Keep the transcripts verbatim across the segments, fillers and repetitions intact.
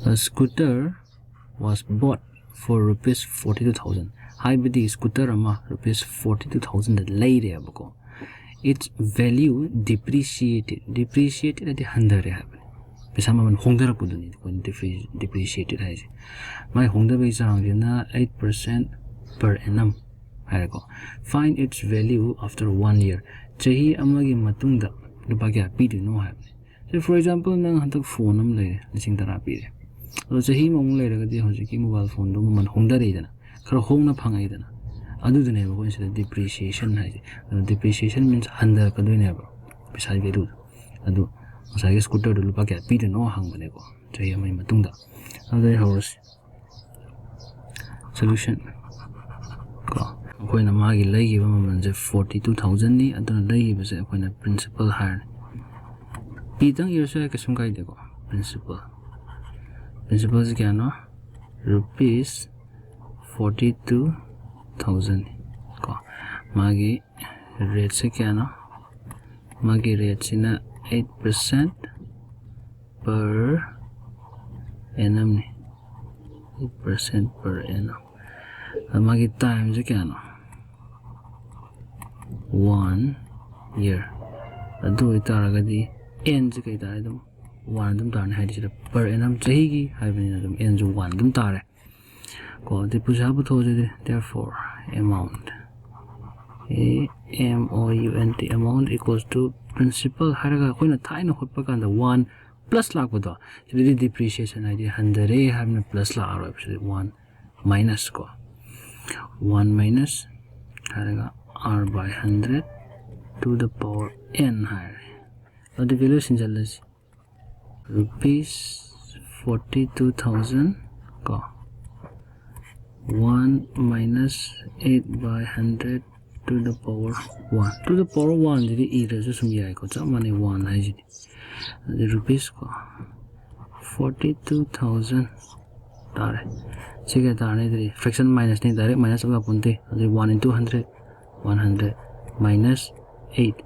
A scooter was bought for rupees forty two thousand. ꯍꯥꯏꯕꯗꯤ scooter ꯑꯃ rupees forty two thousand ꯗ ꯂꯩꯔꯦꯕꯀꯣ, its value depreciated. Depreciated ꯍꯥꯏꯗꯤ ꯍꯟꯊꯔꯦ ꯍꯥꯏꯕꯅꯤ, ꯄꯩꯁꯥ ꯃꯃꯜ ꯍꯣꯡꯊꯔꯛꯄꯗꯨꯅꯤ ꯑꯩꯈꯣꯏꯅ depreciated ꯍꯥꯏꯁꯦ꯫ ꯃꯥꯏ ꯍꯣꯡꯊꯕꯒꯤ ꯆꯥꯡꯁꯤꯅ eight percent per annum ꯍꯥꯏꯔꯦꯀꯣ꯫ Find its value after one year. ꯆꯍꯤ ꯑꯃꯒꯤ ꯃꯇꯨꯡꯗ ꯂꯨꯄꯥ ꯀꯌꯥ ꯄꯤꯗꯣꯏꯅꯣ ꯍꯥꯏꯕꯅꯤ꯫ Say for example, ꯅꯪ ꯍꯟꯗꯛ ꯐꯣꯟ ꯑꯃ ꯂꯩꯔꯦ, ꯂꯤꯁꯤꯡ ꯇꯔꯥ ꯄꯤꯔꯦ꯫ ꯑꯗꯣ ꯆꯍꯤ ꯑꯃꯃꯨꯛ ꯂꯩꯔꯒꯗꯤ ꯍꯧꯖꯤꯛꯀꯤ ꯃꯣꯕꯥꯏꯜ ꯐꯣꯟꯗꯣ ꯃꯃꯜ ꯍꯣꯡꯊꯔꯛꯏꯗꯅ, ꯈꯔ ꯍꯣꯡꯅ ꯐꯪꯉꯛꯏꯗꯅ, ꯑꯗꯨꯗꯨꯅꯦꯕ ꯑꯩꯈꯣꯏꯅ ꯁꯤꯗ depreciation ꯍꯥꯏꯁꯦ꯫ ꯑꯗꯣ depreciation means ꯍꯟꯊꯔꯛꯀꯗꯣꯏꯅꯦꯕ ꯄꯩꯁꯥꯒꯤ valueꯗꯣ꯫ ꯑꯗꯣ ꯉꯁꯥꯏꯒꯤ scooterꯗꯣ ꯂꯨꯄꯥ ꯀꯌꯥ ꯄꯤꯗꯣꯏꯅꯣ ꯍꯪꯕꯅꯦꯀꯣ, ꯆꯍꯤ ꯑꯃꯒꯤ ꯃꯇꯨꯡꯗ꯫ ꯑꯗꯨꯗꯩ ꯍꯧꯔꯁꯤ꯫ Solution ꯀꯣ, ꯑꯩꯈꯣꯏꯅ ꯃꯥꯒꯤ ꯂꯩꯈꯤꯕ ꯃꯃꯜꯁꯦ forty two thousandꯅꯤ꯫ ꯑꯗꯨꯅ ꯂꯩꯈꯤꯕꯁꯦ ꯑꯩꯈꯣꯏꯅ principal ꯍꯥꯏꯔꯅꯤ꯫ ꯄꯤꯗꯪ ꯏꯔꯁꯨ ꯌꯥꯏ, ꯀꯩꯁꯨꯝ ꯀꯥꯏꯗꯦꯀꯣ꯫ Principal, principalꯁꯦ ꯀꯌꯥꯅꯣ? Rupees forty two thousand ꯀꯣ꯫ ꯃꯥꯒꯤ rateꯁꯦ ꯀꯌꯥꯅꯣ? ꯃꯥꯒꯤ rateꯁꯤꯅ eight percent per annumꯅꯤ꯫ Eight percent per annum꯫ ꯑꯗ ꯃꯥꯒꯤ timeꯁꯦ ꯀꯌꯥꯅꯣ? One year꯫ ꯑꯗꯨ ꯑꯣꯏꯇꯥꯔꯒꯗꯤ nꯁꯦ ꯀꯩ ꯇꯥꯔꯦ? ꯑꯗꯨꯝ one ꯑꯗꯨꯝ ꯇꯥꯔꯅꯤ, ꯍꯥꯏꯗꯤ ꯁꯤꯗ per annum ꯆꯍꯤꯒꯤ ꯍꯥꯏꯕꯅꯤꯅ ꯑꯗꯨꯝ nꯁꯨ one ꯑꯗꯨꯝ ꯇꯥꯔꯦ ꯀꯣ꯫ ꯑꯗꯨꯗꯤ ꯄꯩꯁꯥ ꯄꯨꯊꯣꯛꯑꯁꯤꯗꯤ, therefore amount, A M O U N T, amount equals to principal ꯍꯥꯏꯔꯒ ꯑꯩꯈꯣꯏꯅ ꯊꯥꯏꯅ ꯍꯣꯠꯄ ꯀꯥꯟꯗ one plus ꯂꯥꯛꯄꯗꯣ, ꯁꯤꯗꯗꯤ depreciation ꯍꯥꯏꯗꯤ ꯍꯟꯊꯔꯦ ꯍꯥꯏꯕꯅ plus ꯂꯥꯛꯑꯔꯣꯏꯕ꯫ ꯁꯤꯗꯤ one minus ꯀꯣ, one minus ꯍꯥꯏꯔꯒ R by hundred to the power n ꯍꯥꯏꯔꯦ꯫ ꯑꯗꯨ value ꯁꯤꯟꯖꯜꯂꯁꯤ꯫ Rupees forty two thousand ꯀꯣ, one minus eight by hundred to the power one, to the power oneꯁꯤꯗꯤ ꯏꯗ꯭ꯔꯁꯨ ꯁꯨꯝ ꯌꯥꯏꯀꯣ, ꯆꯞ ꯃꯥꯟꯅꯩ one ꯍꯥꯏꯁꯤꯗꯤ꯫ ꯑꯗꯨꯗꯤ rupees ꯀꯣ, forty two thousand ꯇꯥꯔꯦ꯫ ꯁꯤ ꯀꯌꯥ ꯇꯥꯔꯅꯤ? ꯑꯗꯨꯗꯤ fraction minusꯅꯤ, direct minus ꯑꯃ ꯂꯥꯛꯄ ꯅꯠꯇꯦ꯫ ꯑꯗꯨꯗꯤ one into hundred, one hundred minus eight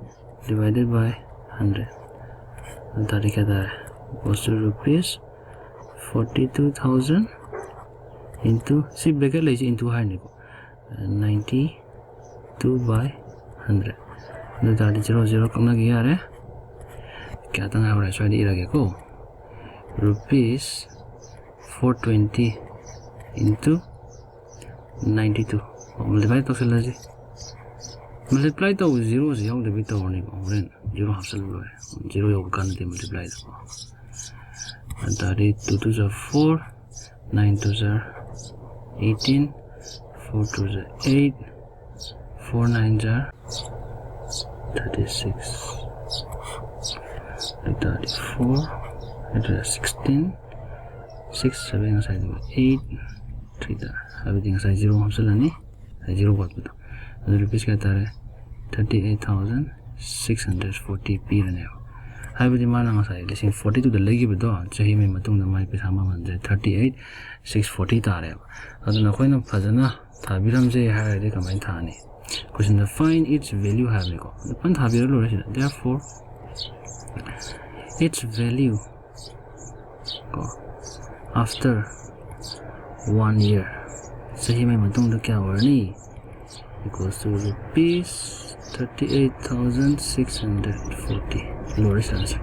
divided by hundred, ꯑꯗꯨ ꯇꯥꯔꯗꯤ ꯀꯌꯥ ꯇꯥꯔꯦ? Equals to rupees forty two thousand into, ꯁꯤ bracket ꯂꯩꯁꯤ into ꯍꯥꯏꯅꯤꯀꯣ, ninety two by hundred꯫ ꯑꯗꯨ ꯇꯥꯔꯗꯤ zero zero ꯀꯛꯅꯈꯤ ꯌꯥꯔꯦ꯫ ꯀꯌꯥꯇ ꯉꯥꯏꯍꯧꯔꯦ? ꯁ꯭ꯋꯥꯏꯗ ꯏꯔꯒꯦꯀꯣ, rupees four twenty into ninety two꯫ Multiply ꯇꯧꯁꯤꯜꯂꯁꯤ꯫ Multiply ꯇꯧꯕ zeroꯁꯤ ꯌꯥꯎꯗꯕꯤ ꯇꯧꯔꯅꯤꯀꯣ, ꯍꯣꯔꯦꯟ zero ꯍꯥꯞꯆꯤꯜꯂ ꯂꯣꯏꯔꯦ꯫ Zero ꯌꯧꯕ ꯀꯥꯟꯗꯗꯤ multiplyꯗꯀꯣ꯫ ꯑꯗꯨ ꯇꯥꯔꯗꯤ two two are four, nine two are eighteen, four two are eight, four nine are thirty six, ꯑꯗꯨ ꯇꯥꯔꯗꯤ four, ꯑꯗꯨ ꯇꯥꯔꯗꯤ sixteen, six seven, ꯉꯁꯥꯏꯗꯨ eight, three ꯇꯥꯔꯦ꯫ ꯍꯥꯏꯕꯗꯤ ꯉꯁꯥꯏ zero ꯍꯥꯞꯆꯤꯜꯂꯅꯤ, ꯉꯁꯥꯏ zero ꯋꯥꯠꯄꯗꯣ꯫ ꯑꯗꯨ rupees ꯀꯌꯥ ꯇꯥꯔꯦ? Thirty eight thousand six hundred forty ꯄꯤꯔꯅꯦꯕ꯫ ꯍꯥꯏꯕꯗꯤ ꯃꯥꯅ ꯉꯁꯥꯏ ꯂꯤꯁꯤꯡ forty twoꯗ ꯂꯩꯈꯤꯕꯗꯣ, ꯆꯍꯤ ꯑꯃꯒꯤ ꯃꯇꯨꯡꯗ ꯃꯥꯒꯤ ꯄꯩꯁꯥ ꯃꯃꯜꯁꯦ thirty eight six forty ꯇꯥꯔꯦꯕ꯫ ꯑꯗꯨꯅ ꯑꯩꯈꯣꯏꯅ ꯐꯖꯅ ꯊꯥꯕꯤꯔꯝꯁꯦ ꯍꯥꯏꯔꯗꯤ ꯀꯃꯥꯏꯅ ꯊꯥꯅꯤ? Questionꯗ find its value ꯍꯥꯏꯕꯅꯤꯀꯣ꯫ ꯑꯗꯨ ꯐꯖꯅ ꯊꯥꯕꯤꯔ ꯂꯣꯏꯔꯦ ꯁꯤꯗ꯫ Therefore, its value ꯀꯣ, after one year, ꯆꯍꯤ ꯑꯃꯒꯤ ꯃꯇꯨꯡꯗ ꯀꯌꯥ ꯑꯣꯏꯔꯅꯤ? Equals to rupees thirty eight thousand six hundred forty꯫ ꯂꯣꯏꯔꯦ ꯁꯤꯗ꯫